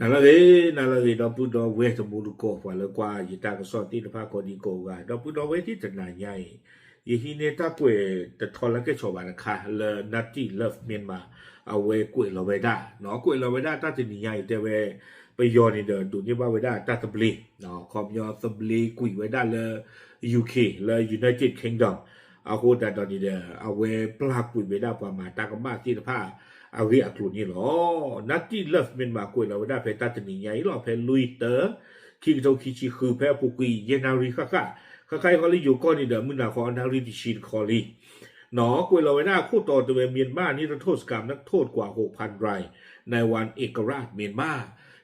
နၤလၢအဂ့ၤ, နၤလၢအဂ့ၤ ဒီပုၢ်ဒီဝဲၢ်တံၤသကိး ပှၤလၢကွၢ်ယတၢ်ကစီၣ်သ့ၣ်တဖၣ်ကိးဒံကိးဂၤ, ဒီပုၢ်ဒီဝဲၢ်သ့ၣ်တနၤညါအံၤ, ယဟံးန့ၢ်တၢ်ကွဲးတထီလၢကဲၣ်ဆိးဘၣ်တခါ လၢ Native Love Myanmar အဝဲကွဲးလီၤဝဲဒၣ်, ကွဲးလီၤဝဲဒၣ်တၢ်တနံၤညါအံၤ တဲဝဲ ပယီၤန့ၣ်ဒီးဒိးန့ၢ်ဘၣ်ဝဲဒၣ်တၢ်သဘျ့, ခီပညီသဘျ့ကွံာ်ဝဲဒၣ်လၢ UK လၢ United Kingdom အဃိသတးဒီးန့ၣ်ဒီး အဝဲပျၢ်ကွံာ်ဝဲဒၣ်ပှၤမၤတၢ်ကမၣ်သ့ၣ်တဖၣ်အဂ့ၢ်အကျိၤန့ၣ်လီၤ. Native Love Myanmar ကွဲးလီၤဝဲဒၣ်ဖဲတၢ်တနံၤညါအံၤလီၤ, ဖဲလွံၢ်သၢ ခံကထိခံဆံဃု ဖဲအပူၤကွံာ် ယဲၢ်နၣ်ရံၣ်ဃၣ်ဃၣ်, ခါခါအံၤဃီလၢယိၤကီၢ်န့ၣ်ဒီး မုၢ်နၤဃီအနၣ်ရံၣ်တဆံတခီလံ ကွဲးလီၤဝဲဒၣ်အခိၣ်တီတဲဝဲ မြန်မာ့ นิรโทษกรรม นักโทษกว่า หกพัน ราย ในวันเอกราชเมียนมา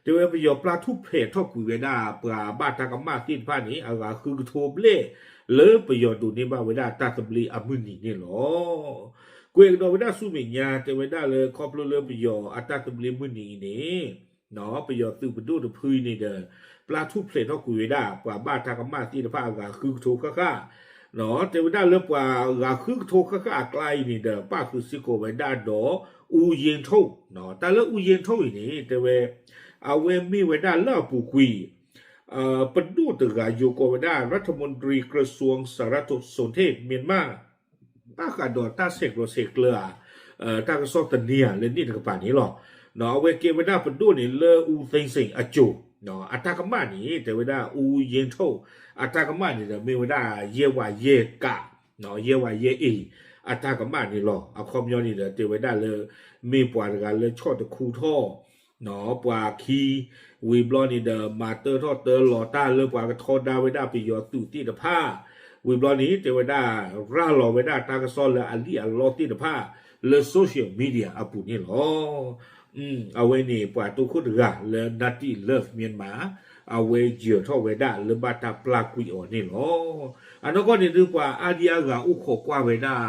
တဲဝဲပယီၤပျၢ်ထူၣ်ဖျဲးထီၣ်ကွံာ်ဝဲဒၣ် ပှၤဘၣ်တၢ်ကမၣ်သ့ၣ်တဖၣ်န့ၣ် အဂၤဃုကထိဘျဲၣ် လၢပယီၤဒိးန့ၢ်ဘၣ်ဝဲဒၣ်တၢ်သဘျ့အမုၢ်နံၤန့ၣ်လီၤ. ကွဲးကဒီးဝဲဒၣ်ဆူမဲာ်ညါ တဲဝဲဒၣ်လၢခီဖျိလၢပယီၤအတၢ်သဘျ့မုၢ်နံၤအံၤန့ၣ် ပယီၤသုးပဒိၣ်တဖုအံၤန့ၣ်ဒီး ပျၢ်ထူၣ်ဖျဲးထီၣ်ကွံာ်ဝဲဒၣ် ပှၤဘၣ်တၢ်ကမၣ်သ့ၣ်တဖၣ်အဂၤဃုကထိဃၣ်ဃၣ်, တဲဝဲဒၣ်လၢပှၤဂၤဃုကထိဃၣ်ဃၣ်အကျါအံၤန့ၣ်ဒီး ပၣ်ဃုာ်စ့ၢ်ကီးဝဲဒၣ်ဒီး အူယ့ထူၣ်, တၢ်လၢအူယ့ထူၣ်အံၤန့ၣ် တဲဝဲ အဝဲမ့ၢ်ဝဲဒၣ်လၢအပူၤကွံာ် ပဒိၣ်တဂၤယိၤကိးဝဲဒၣ် รัฐมนตรีกระทรวงสารสนเทศเมียนมา ဘၣ်ဃးဒီးတၢ်ဆဲးကျိးဆဲးကျၢဧါ, တၢ်ကစီၣ်သန့ဧါ လၢန့ၣ်တကပၤန့ၣ်လီၤ. အဝဲကဲဝဲဒၣ်ပဒိၣ်န့ၣ်လၢ ဦးသိန်းစိန်အကြို, အတၢ်ကမၣ်န့ၣ် တဲဝဲဒၣ် အူယ့ထူၣ် အတၢ်ကမၣ်န့ၣ်ဒီး မ့ၢ်ဝဲဒၣ်ယဲၢ်ဝးယဲၢ်ကး, ယဲၢ်ဝးယဲၢ်အ့ၣ် အတၢ်ကမၣ်န့ၣ်လီၤ. အခီပညီန့ၣ်ဒီး တဲဝဲဒၣ်လၢ မ့ၢ်ပှၤတဂၤလၢဆီၣ်တခူထီၣ် ပှၤခံ, ဝံၤဘျီန့ၣ်ဒီး မၤတၢထီၣ်တၢလီၤတၢ်လၢပှၤကထီဒါဝဲဒၣ်ပယီၤသုးသ့ၣ်တဖၣ်, ဝံၤဘျီန့ၣ် တဲဝဲဒၣ် ရၤလီၤဝဲဒၣ်တၢ်ကစီၣ်လၢအလံၣ်အလီသ့ၣ်တဖၣ် လၢ social media အပူၤန့ၣ်လီၤ. အဝဲန့ၣ် ပှၤတိခိၣ်တဂၤလၢ Native Love Myanmar အဝဲယၢၤထီၣ်ဝဲဒၣ်လၢဘၣ်တၢ်ပျၢ်ကွံာ်အီၤန့ၣ်လီၤ. အနီၢ်ကီၢ်န့ၣ်ဒုး ပှၤအါဒံအါဂၤအိၣ်ခိးကွၢ်ဝဲဒၣ်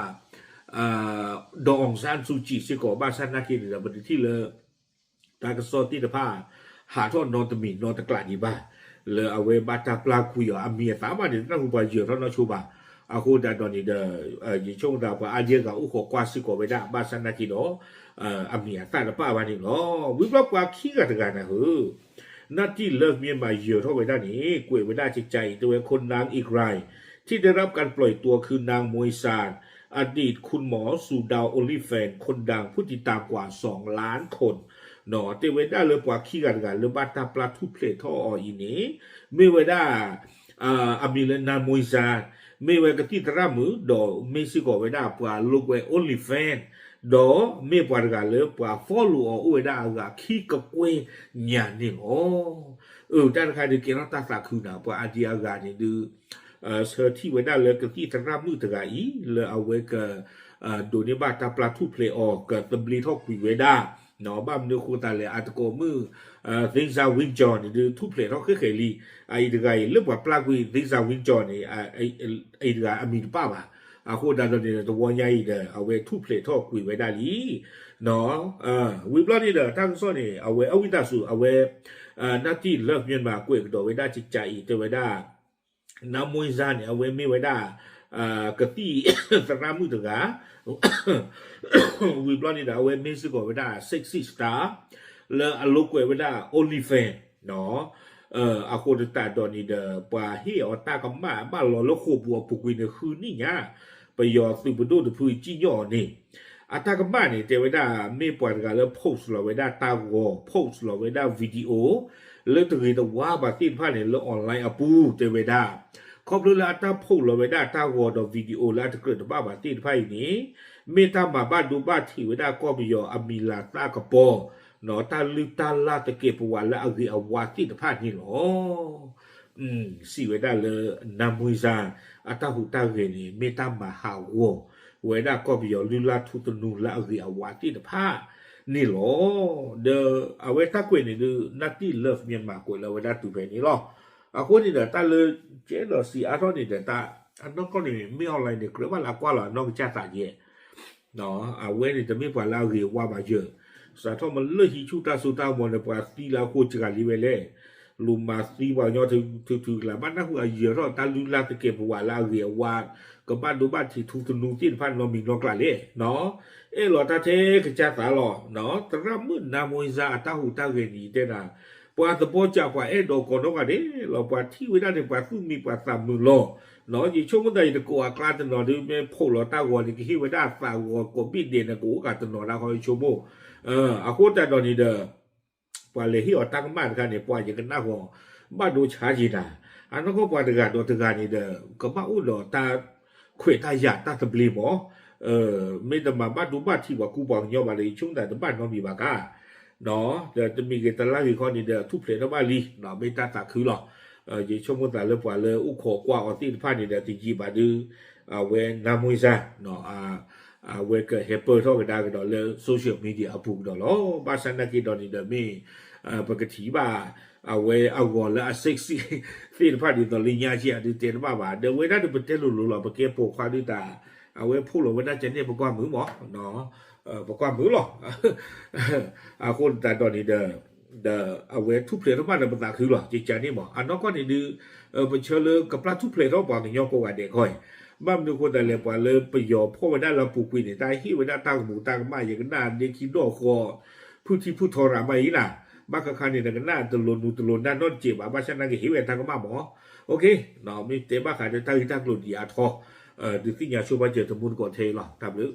ဒေါ်အောင်ဆန်းစုကြည် စ့ၢ်ကီး ဘၣ်ဆၣ်နာ်က့န့ၣ်ဒီး ပတထံၣ်လၢ တၢ်ကစီၣ်သ့ၣ်တဖၣ် ဟးထီၣ်နီတမံၤနီတကျးဒံးဘၣ်, လၢအဝဲဘၣ်တၢ်ပျၢ်ကွံာ်အီၤအမံၤအသၣ်ဘၣ်န့ၣ် တနၢ်ဟူပှၤယၢၤထီၣ်နီဆိဘၣ်. အဃိသတးဒီးန့ၣ်ဒီး ယဆိကမိၣ်သးပှၤအါဒံအါဂၤအိၣ်ခိးကွၢ်စ့ၢ်ကီးဝဲဒၣ် ဘၣ်ဆၣ်နာ်က့ဒီး အမံၤအသၣ်တပၣ်ဘၣ်န့ၣ်လီၤ. ဝံၤဘျီပှၤခံဂၤတဂၤနၢ်ဟူ Native Love Myanmar ယၢၤထီၣ်ဝဲဒၣ်န့ၣ် ကွဲးဝဲဒၣ်ကကါအံၤ တဲဝဲ คนดังอีกราย ที่ได้รับการปล่อยตัวคือนางมวยซาน อดีตคุณหมอสูดาว OnlyFans คนดัง ผู้ติดตามกว่า สองล้านคน တဲဝဲဒၣ်လၢပှၤခံဂၤတဂၤလၢဘၣ်တၢ်ပျၢ်ထူၣ်ဖျဲးထီၣ်အီၤအံၤန့ၣ် မ့ၢ်ဝဲဒၣ် အမံၤလၢ နၢ်မွံစၢ် မ့ၢ်ဝဲကသံၣ်သရၣ်မုၣ် ဒီးမ့ၢ်စ့ၢ်ကီးဝဲဒၣ်ပှၤလိာ်ကွဲ OnlyFans ဒီးမ့ၢ်ပှၤတဂၤလၢပှၤ follow အီၤအိၣ်ဝဲဒၣ်အဂၤခံကကွဲၢ်ညါန့ၣ်လီၤ. အၢ တၢ်တခါဒုးကဲထီၣ်တၢ်သးခုနၤ ပှၤအါဒံအါဂၤန့ၣ်ဒုး ဆၢထံၣ်ဝဲဒၣ်လၢကသံၣ်သရၣ်မုၣ်တဂၤအံၤ လၢအဝဲက ဒိးန့ၢ်ဘၣ်တၢ်ပျၢ်ထူၣ်ဖျဲးအီၤ ကသဘျ့ထီၣ်ကွံာ်ဝဲဒၣ် ဘၣ်မနုၤအဃိသတးလဲၣ် အတကိးမုၣ် သ့စၢ်ဝံကၠီန့ၣ်ဒုး ထူၣ်ဖျဲးထီၣ်ဃဲဃဲလံ. အအံၤတဂၤအံၤ လၢပှၤပျၢ်ကွံာ် သ့စၢ်ဝံကၠီန့ၣ် အအံၤတဂၤအမံၤတပၣ်ဘၣ်. အဃိသတးဒီးန့ၣ် တဝီညါအံၤဒီး အဝဲထူၣ်ဖျဲးထီၣ်ကွံာ်ဝဲဒၣ်လံ. ဝံၤဘျီန့ၣ်ဒီး တၢ်ကစီၣ်န့ၣ် အဝဲအဝံသးစူၤ အဝဲ Native Love Myanmar ကွဲးကဒီးဝဲဒၣ်ကကါအံၤ တဲဝဲဒၣ် နၢ်မွံစၢ်န့ၣ် အဝဲမ့ၢ်ဝဲဒၣ် ကသံၣ်သရၣ်မုၣ်တဂၤ ဝံၤဘျီန့ၣ်ဒီး အဝဲမ့ၢ်စ့ၢ်ကီးဝဲဒၣ် sexy star လၢအလိာ်ကွဲဝဲဒၣ် OnlyFans အဃိသတးဒီးန့ၣ်ဒီး ပှၤဟ့ၣ်အီၤတၢ်ကမၣ်ဘၣ်လီၤလၢဃိာ်ပူၤအပူၤကွံာ်န့ၣ် ဃုနံၣ်ညါ ပယီၤသုးပဒိၣ်တဖုစံၣ်ညီၣ်အီၤန့ၣ် အတၢ်ကမၣ်န့ၣ် တဲဝဲဒၣ် မ့ၢ်ပှၤတဂၤလၢ post လီၤဝဲဒၣ်တၢ်ဂီၤ post လီၤဝဲဒၣ် video လၢတဂ့ၤတဝါဘၣ်သ့ၣ်တဖၣ်န့ၣ် လၢ online အပူၤ တဲဝဲဒၣ် ခီဖျိလၢအတၢ် post လီၤဝဲဒၣ်တၢ်ဂီၤဒီး video လၢအတကြၢးတဘၣ်ဘၣ်သ့ၣ်တဖၣ်အံၤန့ၣ် မ့ၢ်တၢ်မၤဘၣ်ဒိဘၣ်ထံးဝဲဒၣ်ကီၢ်ပယီၤအမံၤလၤသၣ်ကပီၤ တၢ်လုၢ်တၢ်လၢ်သကဲးပဝးလၢအဂ့ၤအဝါသ့ၣ်တဖၣ်န့ၣ်လီၤ. စံးဝဲဒၣ်လၢ နၢ်မွံစၢ် အတၢ်ဟူးတၢ်ဂဲၤန့ၣ် မ့ၢ်တၢ်မၤဟးဂီၤဝဲဒၣ်ကီၢ်ပယီၤလုၢ်လၢ်ထူသနူလၢအဂ့ၤအဝါသ့ၣ်တဖၣ်န့ၣ်လီၤ. ဒီးအဝဲတၢ်ကွဲးန့ၣ်ဒုး Native Love Myanmar ကွဲးလီၤဝဲဒၣ်တုၤဖဲန့ၣ်လီၤ. အဃိန့ၣ်ဒီး တၢ်လၢကဲဒီးစံးအါထီၣ်န့ၣ်ဒီး တၢ်အနီၢ်ကီၢ်န့ၣ် မ့ၢ် online န့ၣ် ကြၢးဘၣ်လၢအကွၢ်လီၤအနီၢ်ကစၢ်သးယဲၢ် အဝဲန့ၣ်တမ့ၢ်ပှၤလၢအဂ့ၤအဝါဘၣ်ယၢၤ, စးထီၣ်မ့ၢ်လၢဟံးဆူၣ်တၢ်စိတၢ်ကမီၤန့ၣ် ပှၤသံလၢအဃိစှၤလံဝဲလဲၣ်, လူၤမၤသံပှၤကညီထုထုကလး ဘၣ်နၢ်ဟူအယၢၤထီၣ်တၢ်လုၢ်လၢ်သကဲးပဝးလၢအဂ့ၤအဝါ ကဘၣ်ဒိဘၣ်ထံးထူသနူသ့ၣ်တဖၣ်နီတမံၤနီတကျါလဲၣ်. အဲၣ်လီၤတၢ်ထဲကစၢ်သးလီၤ. သရၣ်မုၣ်နါမိၢ်စၢ်အတၢ်ဟူးတၢ်ဂဲၤန့ၣ် ယတဲနၤ ပှၤသပီစးပှၤအဲၣ်ဒိးကိးနီၢ်ဂၤဒဲးလီၤ. ပှၤထံၣ်ဝဲဒၣ်န့ၣ် ပှၤသူၣ်မံပှၤသးမုာ်လီၤ. ယဆိကမိၣ်သး ယတကိးအကျါတနီၤဒုး မ့ၢ်ဖီၣ်လီၤတၢ်ဂီၤန့ၣ် ကဟ့ၣ်ဝဲဒၣ်အသးဂီၤကိးဘ့ၣ်ဒဲးန့ၣ် ကအိၣ်ကးတနီၤဒၣ်ဃီ ယဆိကမိၣ်. အဃိသတးဒီးန့ၣ်ဒီး ပှၤလဲၤဟ့ၣ်အီၤတၢ်ကမၣ်တခါန့ၣ် ပှၤယကနၣ်ဂီၤ ဘၣ်ဒိဆါက့ၤနၤ, အနီၢ်ကီၢ်ပှၤတဂၤဒီးတဂၤန့ၣ်ဒီး ကဘၣ်အိၣ်ဒီးတၢ်ခွဲးတၢ်ယာ်တၢ်သဘျ့မး, မ့ၢ်တမၤဘၣ်ဒိဘၣ်ထံးပှၤကူပှၤကညီဘၣ်ဒီး ယဆိကမိၣ်သးတဘၣ်နီတမံၤဘၣ်ကါ, ဒီးတမံၤဂ့ၤတလါဂ့ၤခီန့ၣ်ဒီး ထူၣ်ဖျဲးထီၣ်ဘၣ်လံ, မ့ၢ်တၢ်သးခုလီၤ. ယဆိကမိၣ်သးလၢပှၤလၢအိၣ်ခိးကွၢ်အီၤသ့ၣ်တဖၣ်န့ၣ်ဒီး တယံာ်ဘၣ်ဒုး အဝဲနါမိၢ်စၢ် အဝဲကဟဲပၢၢ်ထီၣ်ကဒါကဒီးလၢ social media အပူၤကဒီးလီၤ. ဘၣ်ဆၣ်နာ်က့ဒီးန့ၣ်ဒီးမ့ၢ် ပကထံၣ်ဘၣ် အဝဲအဂီၤလၢအ sexy သ့ၣ်တဖၣ်ဒ်သိးလၢညါက့အဒုးတဲတဘၣ်ဘၣ်. ဒီးဝဲဒၣ်ဒီးပတဲလိၤလိၤလီၤ ပကဲပိာ်ခွါဒုးတၢ် အဝဲဖီၣ်လီၤဝဲဒၣ်ကန့ၣ် ပကွၢ်မုာ်မး ပကွၢ်မုာ်လီၤ. အဃိသတးဒီးန့ၣ်ဒီး ဒီးအဝဲထူၣ်ဖျဲးထီၣ်ဘၣ်ဒီးပသးခုလီၤ ကကန့ၣ်မး. အနီၢ်ကီၢ်န့ၣ်ဒုး ပဆၢလၢကပျၢ်ထူၣ်ဖျဲးထီၣ်ပှၤကညီကိးဂၤဒဲးခီအံၤ, ဘၣ်မနုၤအဃိသတးလဲၣ် ပှၤလၢပယီၤဖီၣ်ဝဲဒၣ်လၢအပူၤကွံာ်န့ၣ် တၢ်ဟ့ၣ်ဝဲဒၣ်တၢ်ကမူးတၢ်ကမၣ် ယကနၣ်ဒ့ခံဒီၣ်ဃီ ဖုထံဖုထီရၤမးအံၤနၤ, ဘၣ်ဃးခါန့ၣ် နကနၣ်တလိၤနူတလိၤနၢ်နီတစဲးဘၣ် ဘၣ်ဆၣ်နာ်က့ဟ့ၣ်ဝဲတၢ်ကမၣ်မး. မ့ၢ်တဲဘၣ်ဃးဒီးတၢ်ဂ့ၢ်တၢ်ကျိၤဒ်အံၤအါထီၣ် ဒုးသ့ၣ်ညါဆိပာ်စၢၤတမူတကိးထဲအံၤလီၤ. တၢ်ဘျုး